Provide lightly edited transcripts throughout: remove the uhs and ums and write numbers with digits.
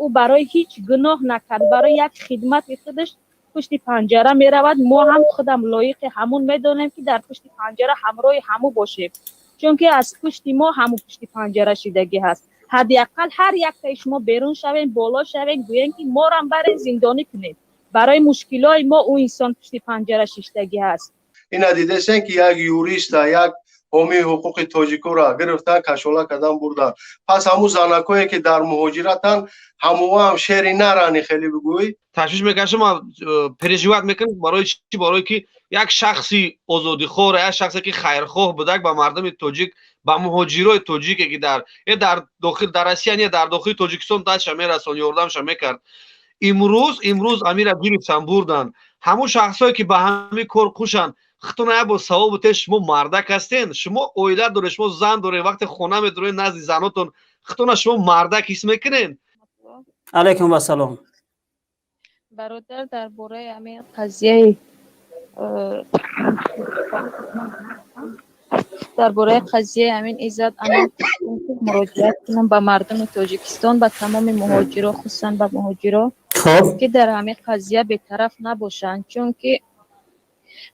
Ӯ барои ҳеҷ гуноҳ накард, барои як хидмати худаш пушти панҷара меравад. Мо ҳам худам лоиқи ҳамун медонем, ки дар пушти панҷара ҳамроҳи ҳаму бошем, чунки аз пушти мо ҳаму пушти панҷара шидагӣ ҳаст. Ҳадди ақал ҳар яктаи шумо берун шавем, боло шавем, гӯем, ки морам барен, зиндонӣ кунед. Барои мушкилои мо ӯ инсон пушти панҷара шиштагӣ ҳаст. Ина дидесен, ки як юриста, як ҳомии ҳуқуқи тоҷикоро гирифтан, кашола кардан, бурдан. Пас ҳамун занакое, ки дар муҳоҷиратанд, ҳамуа ҳам шери нарани, хеле бигӯй. Ташвиш мекашам, переживать мекунам. Барои чӣ? Барое ки як шахси озодихоҳ, як шахсе ки хайрхоҳ будак ба мардуми тоҷик, ба муҳоҷирои тоҷике, ки дар е дар дохил, дар Россия не, дар дохили Тоҷикистон дастша мерасон, ёрдамша мекард, имрӯз амира гирифтан, бурдан. Ҳамун шахсое, ки ба ҳамин кор хушанд, худтона як бор савол бутед: шумо мардак ҳастен, шумо оила доред, шумо зан доред, вақте хона медоред, назди занотон худтона шумо мардак ҳис мекунед? Алайкум вассалом. Бародар, дар бораи ҳамин қазияи дар бораи қазияи ҳамин Иззат Амон муроҷиат кунам ба мардуми Тоҷикистон, ба тамоми муҳоҷиро, хусусан ба муҳоҷиро, ки дар ҳамин қазия бетараф набошанд, чунки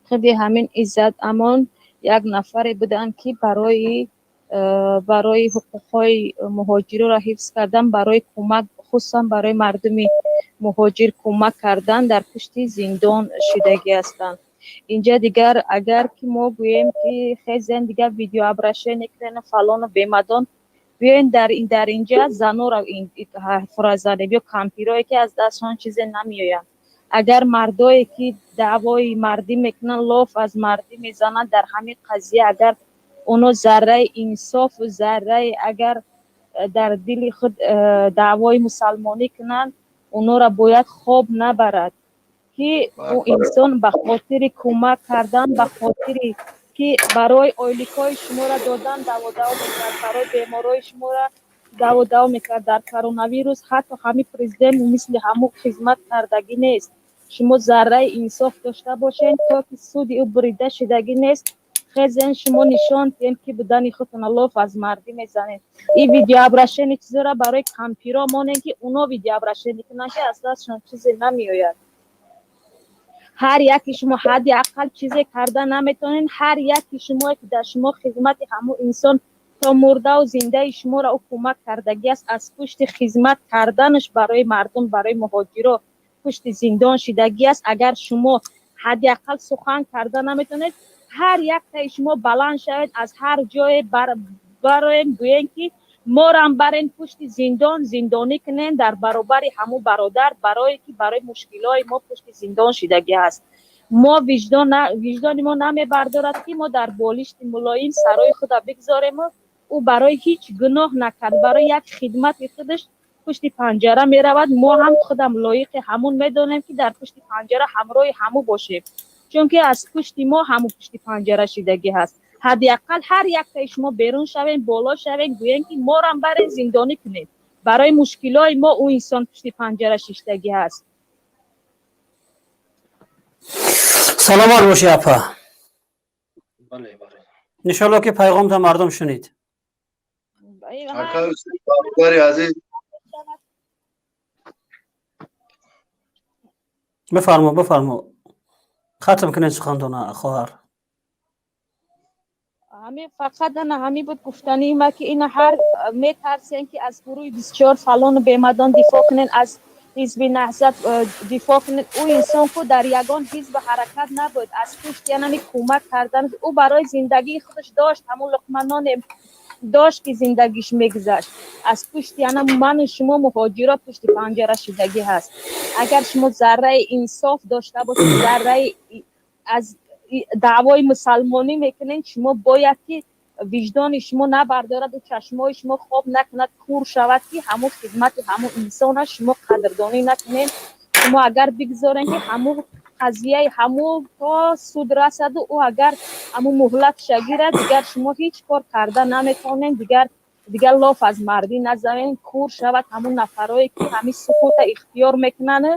худи ҳамин Иззат Амон як нафаре буданд, ки барои ҳуқуқҳои муҳоҷироро ҳифз кардан, барои кӯмак, хусусан барои мардуми муҳоҷир кӯмак кардан, дар пушти зиндон шидагӣ ҳастанд. Инҷа дигар агар ки мо гӯем, ки хезен, дигар видеообращение кунем, фалону бемадон, биёен, дар инҷа занора ҳарфора занем ё кампирое, ки аз дастшон чизе намеояд. Агар мардое, ки даъвои мардӣ мекунанд, лоф аз мардӣ мезананд, дар ҳамин қазия агар оно зарраи инсофу зарраи агар дар дили худ даъвои мусалмонӣ кунанд, онора бояд хоб набарад, ки ӯ инсон ба хотири кӯмак кардан, ба хотири ки барои ойликҳои шуморо додан даводаво мекард, барои беморҳои шуморо даводаво мекард дар коронавирус. Ҳатто ҳамин президент мисли ҳамун хизмат кардагӣ нест. Шумо зарраи инсоф дошта бошед, то ки суди ӯ бурида шудагӣ нест, хезен, шумо нишон диҳем, ки будани худтона лоф аз мардӣ мезанед. Ин видеообращение чизора барои кампиро монем, ки уно видеообращение кунанд, ки аз дастшон чизе намеояд. Ҳар яки шумо ҳадди ақал чизе карда наметавонед, ҳар яки шумо, ки дар шумо хизмати ҳамун инсон то мурдаву зиндаи шуморо ӯ кӯмак кардагӣ аст, аз пушти хизмат карданаш барои мардум, барои муҳоҷиро пушти зиндон шидагӣ аст. Агар шумо ҳадди ақал сухан карда наметавонед, ҳар яктаи шумо баланд шавед, аз ҳар ҷое бароен, гӯен, ки морам барен, пушти зиндон зиндонӣ кунен дар баробари ҳамун бародар, барое ки барои мушкилҳои мо пушти зиндон шидагӣ ҳаст. Мо виҷдони мо намебардорад, ки мо дар болишти мулоим сарои худа бигзорему ӯ барои ҳеҷ гуноҳ накард, барои як хидмати худаш пушти панҷара меравад. Мо ҳам худам лоиқи ҳамун медонем, ки дар пушти панҷара ҳамроҳи ҳаму бошем, чунки аз пушти мо ҳаму пушти панҷара шидагӣ ҳаст. Ҳадди ақал ҳар яктаи шумо берун шавем, боло шавем, гӯем, ки морам барен, зиндонӣ кунед. Барои мушкилҳои мо ӯ инсон пушти панҷара шиштагӣ ҳаст. Саломат бошӣ, апа. Иншоалло, ки пайғомта мардум шунид. Бародари азиз. Бифармо, бифармо, хатм кунед сухантона, хоҳар. Ҳамин фақат ана ҳамин буд гуфтании ма, ки ина ҳар метарсем, ки аз гурӯҳи 24 фалону бемадон дифоъ кунен, аз ҳизби Наҳзат дифоъ кунед. Ӯ инсон ку дар ягон ҳизб ҳаракат набуд. Аз пушти янами кӯмак кардан ӯ барои зиндагии худаш дошт, ҳамун луқманоне дошт, ки зиндагиш мегузашт. Аз пушти ана ману шумо муҳоҷиро пушти панҷара шидагӣ ҳаст. Агар шумо зарраи инсоф дошта бошед, зарраи аз даъвои мусалмонӣ мекунед, шумо бояд ки виҷдони шумо набардораду чашмои шумо хоб накунад, кур шавад, ки ҳамун хизмати ҳамун инсона шумо қадрдонӣ накунед. Шумо агар бигзорен, ки ҳамун қазияи ҳамун то суд расаду ӯ агар ҳамун муҳлатша гирад, дигар шумо ҳеҷ кор карда наметавонед. Дигар лоф аз мардӣ назанед, кур шавад ҳамун нафарое, ки ҳамин сукута ихтиёр мекунанд,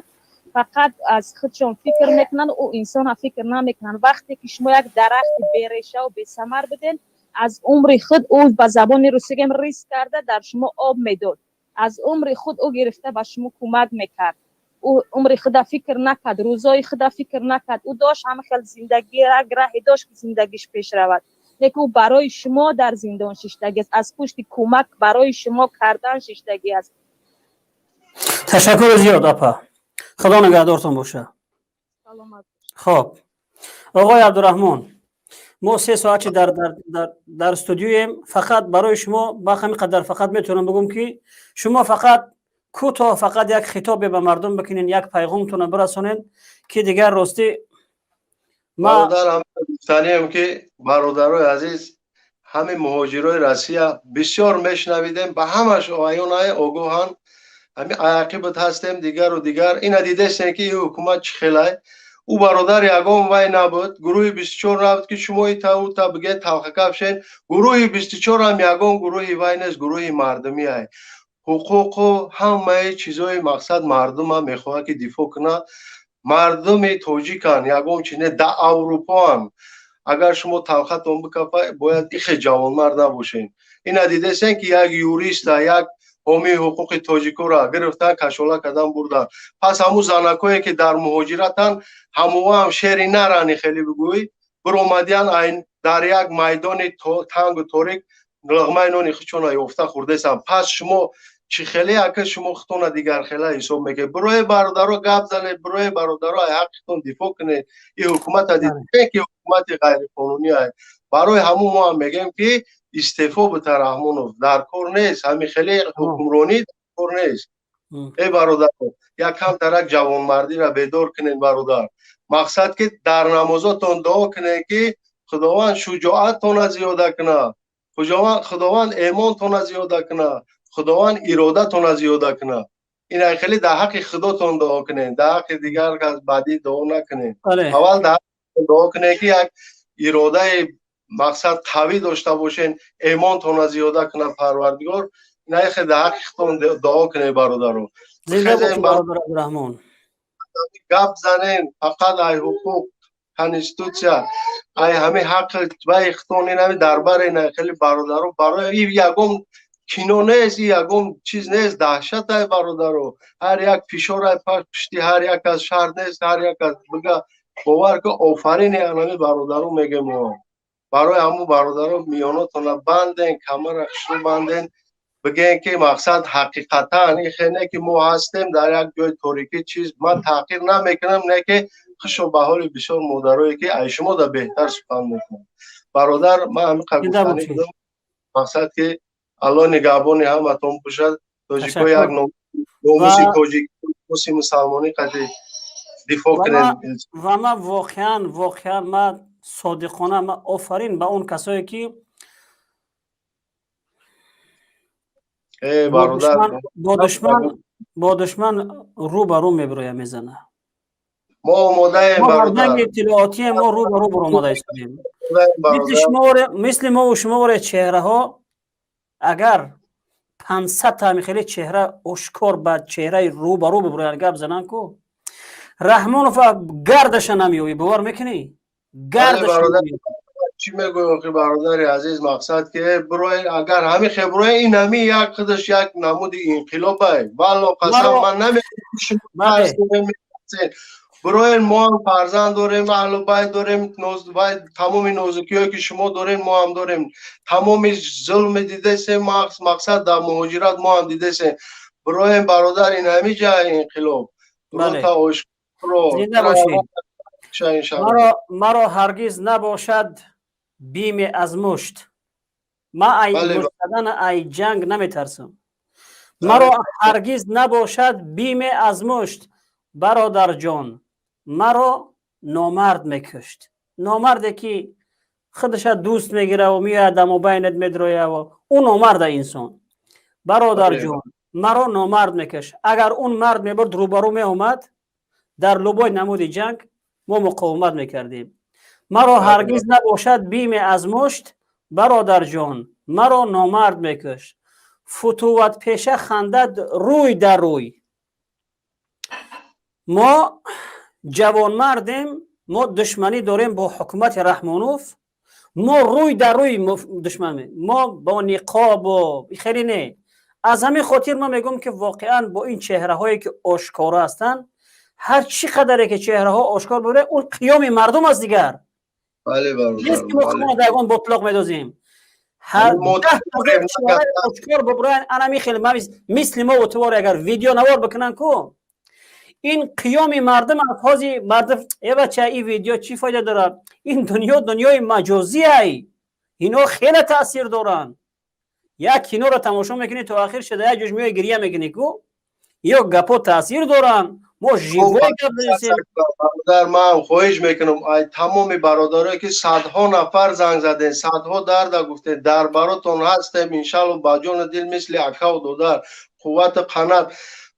фақат аз худшон фикр мекунанд, ӯ инсона фикр намекунанд. Вақте ки шумо як дарахти берешаву бесамар буден, аз умри худ ӯ, ба забони русӣ гем, риск карда дар шумо об медод. Аз умри худ ӯ гирифта ба шумо кӯмак мекард. Ӯ умри худа фикр накард, рӯзои худа фикр накард. Ӯ дошт ҳама хел зиндагӣ, як раҳе дошт, ки зиндагиш пеш равад. Лекин ӯ барои шумо дар зиндон шиштагӣ аст, аз пушти кӯмак барои шумо кардан шиштагӣ аст. Ташаккури зиёд, апа, Худо нигаҳдортон боша. Саломат. Хоб, оғои Абдураҳмон, мо 3 соат чи дар студиоем. Фақат барои шумо ба ҳамин қадар фақат метавонам бигӯм, ки шумо фақат кӯтоҳ фақат як хитобе ба мардум бикунен, як пайғомтона бирасонен, ки дигар ростӣ ма. Бародар, гуфтанием, ки бародарои азиз, ҳамин муҳоҷирои Россия бисёр мешунавидем, ба ҳамаш аёнае огоҳанд. Ҳамин ақибат ҳастем, дигару дигар. Ина дидестем, ки ин ҳукумат чӣ хелай. Ӯ бародар ягон вай набуд, гурӯҳи 24 набуд, ки шумо ита ута бигед, талхакафшен. Гурӯҳи 24 ҳам ягон гурӯҳи вай нест, гурӯҳи мардумӣ ай. Ҳуқуқу ҳамаи чизои мақсад мардума мехоҳад, ки дифоъ кунад. Мардуми тоҷикан, ягон чи не, да Аврупоан. Агар шумо талхатон бикафа, бояд ихе ҷавонмард набошен. Ина дидесен, ки як юриста, як ҳомии ҳуқуқи тоҷикоро гирифтан, кашола кардан бурдан. Пас ҳамун занакое, ки дар муҳоҷиратанд, ҳамуа ҳам шери нарани, хеле бигӯй, биромадиян, дар як майдони тангу торик луғмаи нони худшона ёфта хӯрдесанд. Пас шумо чӣ хеле, ака, шумо худтона дигархела ҳисоб мекунед? Бирои бародаро, гап занед, бирои бародаро, ай ҳаққитон дифоъ кунед. Ин ҳукумата дидем, ки ҳукумати ғайриқонунӣ ай. Барои ҳамун мо ҳам мегӯем, ки истеъфо бита. Раҳмонов дар кор нест, ҳамин хеле ҳукмронӣ дар кор нест. Эй бародаро, як камтарак ҷавонмардиро бедор кунед, бародар. Мақсад, ки дар намозотон дуо кунед, ки Худованд шуҷоаттона зиёда кунад, Худованд эмонтона зиёда кунад, Худованд иродатона зиёда кунад. Ин хеле дар ҳаққи худотон дуо кунед, дар ҳаққи дигар кас баъдӣ дуо накунед. Аввал дар ҳаққи дуо кунед, ки як иродаи мақсад қавӣ дошта бошен, эмонтона зиёда кунад Парвардигор. Ин дар ҳаққи худтон дуо кунед, бародаро. Абдураҳмон. Гап занен фақат ай ҳуқуқ, конститутсия, ай ҳамин ҳаққи вай худтон. Ин ҳами дар баре хеле бародаро, барои ягон кино нест, и ягон чиз нест, даҳшат ай, бародаро. Ҳар як фишор ай пушти ҳар як аз шаҳр нест, ҳар як аз бига. Бовар ки, офарини анами бародаро мегем мо. Барои ҳамун бародаро, миёнотона банден, камара хушрӯ банден, бигӯен, ки мақсад ҳақиқатан ин хел не, ки мо ҳастем дар як ҷои торикӣ. Чиз ман таҳқиқ намекунам, не ки хушо ба ҳоли бисёр модарое, ки ай шумо да беҳтар сухан мекунам. Бародар, ман ҳамин гуфтанӣ будам. Мақсад, ки Аллоҳ нигаҳбони ҳаматон бошад. Тоҷико як номуси тоҷик, номуси мусалмонӣ қади дифоъ кунем. Ва ман воқеан ман содиқона ман офарин ба он касое, ки бо душман рӯ ба рӯ мебироя, мезана. Мо омодаем. Ҷанги иттилоотие мо рӯ ба рӯ баромада истодем. Мисли мову шуморе чеҳраҳо, агар 500 ҳами хеле чеҳра ошкор ба чеҳраи рӯ ба рӯ бибироянд, гап зананд ку, Раҳмонова гардаша намеёбӣ, бовар мекунӣ? Гардаша. Чӣ мегӯй охи, бародари азиз? Мақсад, ки бирои, агар ҳами хел бирои, ин ҳами як худаш як намуди инқилобай. Валло қасам, ман намедонам. Бироен, мо ҳам фарзанд дорем, аҳлу байт дорем. Вай тамоми нозукиҳое, ки шумо дорем, мо ҳам дорем. Тамоми зулми дидесем, мақсад, дар муҳоҷират мо ҳам дидесем. Бироен, бародар, ин ҳами ҷа инқилоб. Зинда бошед. Маро ҳаргиз набошад биме аз мушт. Ма ай мушт задан, ай ҷанг наметарсам. Маро ҳаргиз набошад биме аз мушт, бародарҷон, маро номард мекушт. Номарде, ки худаша дӯст мегираву меояд, мобайнат медрояву, ӯ номарда инсон. Бародарҷон, маро номард мекушт. Агар он мард мебурд, рӯбарӯ меомад, дар любой намуди ҷанг мо муқовимат мекардем. Маро ҳаргиз набошад биме аз мушт, бародарҷон, маро номард мекушт. Футуватпеша хандад рӯй дар рӯй. Мо ҷавонмардем, мо душманӣ дорем бо ҳукумати Раҳмонов. Мо рӯй дар рӯй душман, мо бо ниқобу хеле не. Аз ҳамин хотир ман мегӯям, ки воқеан бо ин чеҳраҳое, ки ошкоро ҳастанд, ҳар чӣ қадаре ки чеҳраҳо ошкор боре, он қиёми мардум аст дигар. Нест, ки мо худмона дар ягон ботлоқ медозем. Ҳар 10 000 чеҳраи ошкор бубуранд, анами хеле мисли мо тувор агар видео навор бикунанд ку, ин қиёми мардум аст. Ҳози мардум: «Э бача, ин видео чӣ фоида дорад?» Ин дунё дунёи маҷозиай, ино хеле таъсир доранд. Як киноро тамошо мекунӣ, то ахир шуда як ҷош меои, гирия мекунӣ ку. Ё гапо таъсир доранд. Мо живой гап занем. Бародар, ман хоҳиш мекунам ай тамоми бародарое, ки садҳо нафар занг заден, садҳо дарда гуфтен, дар баротон ҳастем, иншалло, ба ҷону дил, мисли акаву додар, қуввату қанат.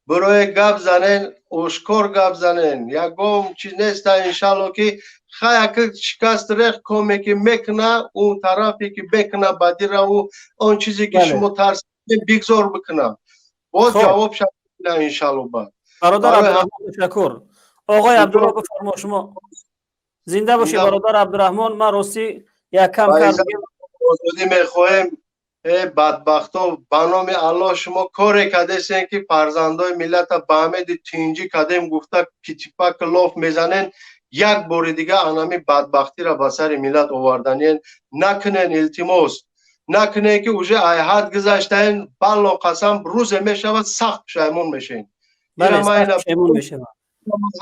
Бирои гап занен, ошкор гап занен, ягон чиз неста, иншалло, ки хаяк шикаст рех коме ки мекуна, ӯ тарафе ки мекуна бадира, ӯ он чизе ки шумо тарс бигзор бикуна, боз ҷавоб шава, иншалло, бад. Бародар Абдураҳмон, ташаккур. Оғои Абдулло, бифармо шумо. Зинда бошӣ, бародар Абдураҳмон. Ман ростӣ яккам кардем. Озодӣ мехоҳем. Э бадбахто, ба номи Аллоҳ, шумо коре кардесен, ки фарзандои миллата ба ҳамеди тинҷӣ кардем гуфта, китипак лоф мезанен. Як бори дига анами бадбахтира ба сари миллат оварданиен. Накунен, илтимос, накунен, ки уже айҳад гузаштаен. Балло қасам, рӯзе мешавад, сахт пушаймон мешавем.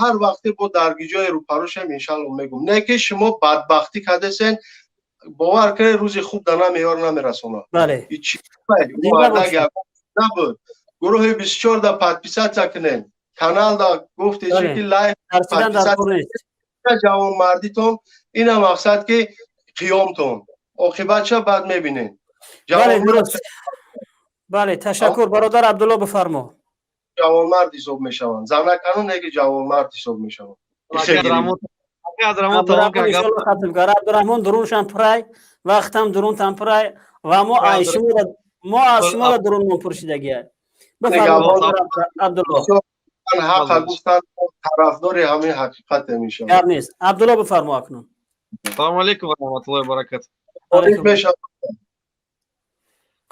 Ҳар вақте бо дар гиҷои рӯпарӯшем, иншалло, мегум, не ки шумо бадбахтӣ кардесен. Бовар кунед, рӯзи хуб да намеёр, намерасонад. Набуд. Гурӯҳи 24 да подписаться кунед, канал да гуфте ки лайк, ҷавонмардитон ина мақсад, ки қиёмтон оқибатша баъд мебинед. Бале, ташаккур. Бародар Абдулло, бифармо. Ҷавонмард ҳисоб мешаванд, занакану неки ҷавонмард ҳисоб мешаванд. Абдураҳмон дуруншам пурай, вақтам дурунтам пурай ва мо аз шуморо дурунмон пуршидагия. Абдулло. Ҳақа гуфтан, тарафдори ҳамин ҳақиқате мешавад. Гап нест. Абдулло, бифармо акнун. Салому алейкум ва раҳматуллоҳи ва баракату.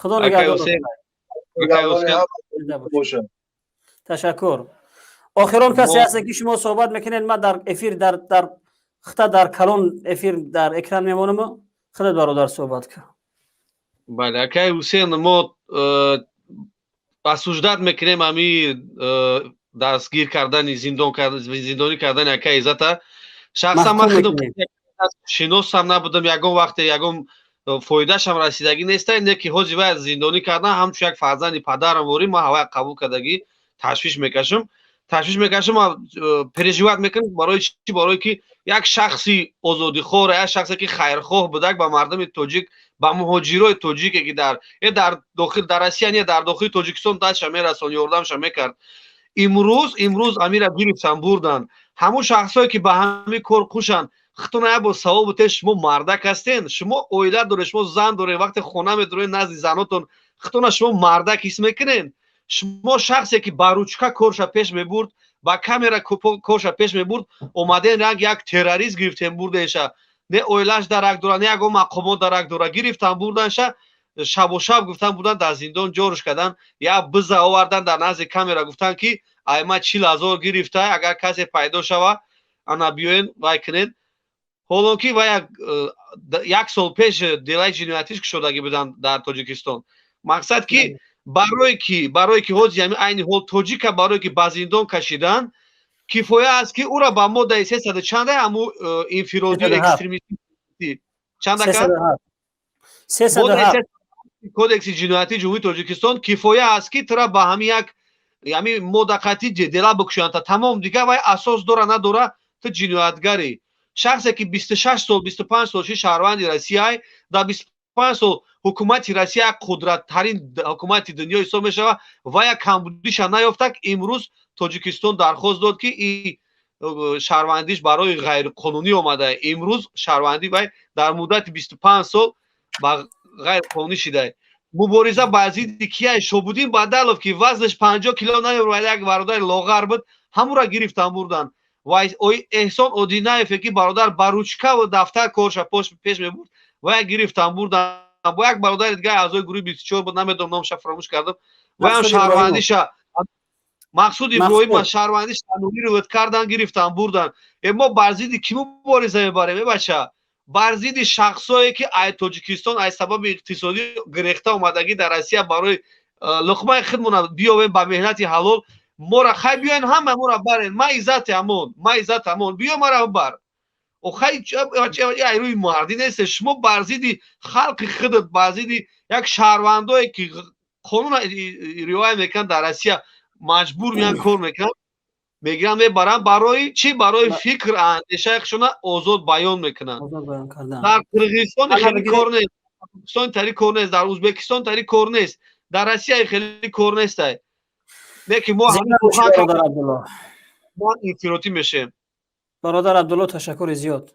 Худо нигаҳдор. Ташаккур. Охирон касе ҳаст, ки шумо суҳбат мекунед. Ман дар эфир дар хита, дар калон эфир, дар экран мемонам. Худат, бародар, суҳбат кун. Бале, акай Ҳусен, мо осуждать мекунем ами дастгир кардани, зиндонӣ кардани акай Иззата. Шахсан ман худам шиносам набудам, ягон вақте ягон фоидашам расидагӣ неста, не ки ҳози вай зиндонӣ кардан, ҳамчун як фарзанди падарам ворӣ ман ҳавай қабул кардагӣ. Ташвиш мекашам, переживать мекунам. Барои чӣ? Барое ки як шахси озодихоҳ, як шахсе ки хайрхоҳ будак ба мардуми тоҷик, ба муҳоҷирои тоҷике, ки дар дохил, дар Россия не, дар дохили Тоҷикистон дастша мерасон, ёрдамша мекард, имрӯз амира гирифтан, бурдан. Ҳамун шахсое, ки ба ҳамин кор қушанд, худтона як бор савол бутед: шумо мардак ҳастен? Шумо оила доред, шумо зан доред. Вақте хона медоред, назди занотон худтона шумо мардак ҳис мекунед? Шумо шахсе, ки ба ручка корша пеш мебурд, ба камера корша пеш мебурд, омаден ранг як террорист гирифтем, бурденша. Не оилаш дарак дора, не ягон мақомот дарак дора. Гирифтан, бурданша, шабу шаб гуфтан, бурдан, дар зиндон ҷоруш кардан. Як биза овардан, дар назди камера гуфтан, ки айма 40 000 гирифта, агар касе пайдо шава, ана биёен, вай кунед. Ҳоло ки вай як сол пеш делаи ҷиноятиш кушодагӣ буданд дар Тоҷикистон. Мақсад ки барое ки ҳози ҳами айни ҳол тоҷика барое ки ба зиндон кашидан кифоя аст, ки ӯра ба моддаи сесаду чанда, ҳаму инфиродию экстремистӣ, чанда кодекси ҷиноятии Ҷумҳурии Тоҷикистон, кифоя аст, ки тура ба ҳами як ҳами модда қатъи дела бикушанд, тамом. Дигар вай асос дора, надора, ту ҷиноятгарӣ. Шахсе, ки 26 сол, 25 сол ши шаҳрванди Россияй, дар 25 сол ҳукумати Россия қудраттарин ҳукумати дунё ҳисоб мешавад, ва як камбудиша наёфтак. Имрӯз Тоҷикистон дархост дод, ки и шаҳрвандиш барои ғайриқонунӣ омада. Имрӯз шаҳрвандӣ вай дар муддати 25 сол ба ғайриқонунӣ шида. Мубориза бар зидди кияй? Шобуддин Бадалов, ки вазнаш 50 кило наёвард, як бародари лоғар буд, ҳамура гирифтан, бурдан. Ва Эҳсон Одинаеве, ки бародар ба ручкаву дафтар корша пеш мебурд, ва як гирифтан, бурдан. Бо як бародари дигар, аъзои гурӯҳи 24 буд, намедонам, номша фаромӯш кардам. Ваям шаҳрвандиша, Мақсуд Иброҳим, шаҳрвандиша аннулировать кардан, гирифтан, бурдан. Э, мо бар зидди кӣ мубориза мебарем, э бача? Бар зидди шахсое, ки ай Тоҷикистон ай сабаби иқтисодӣ гирехта омадагӣ дар Россия, барои луқмаи худмона биёвем ба меҳнати ҳалол. Мора хай биёен, ҳама мора барен, ма иззати ҳамон, ма иззат ҳамон, биё, мара бар. Хай, ай рӯи мардӣ нест. Шумо бар зидди халқи худат, бар зидди як шаҳрвандое, ки қонун риоя мекунанд дар Россия, маҷбур меян, кор мекунанд, мегиранд, мебаранд. Барои чӣ? Барои фикр, андешаи худшона озод баён мекунанд. Дар Қирғизистон хеле кор нест, тари кор нест, дар Ӯзбекистон тари кор нест, дар Россия хеле кор нестай. Не ки мо мо инфиротӣ мешем. Бародар Абдулло, ташаккури зиёд.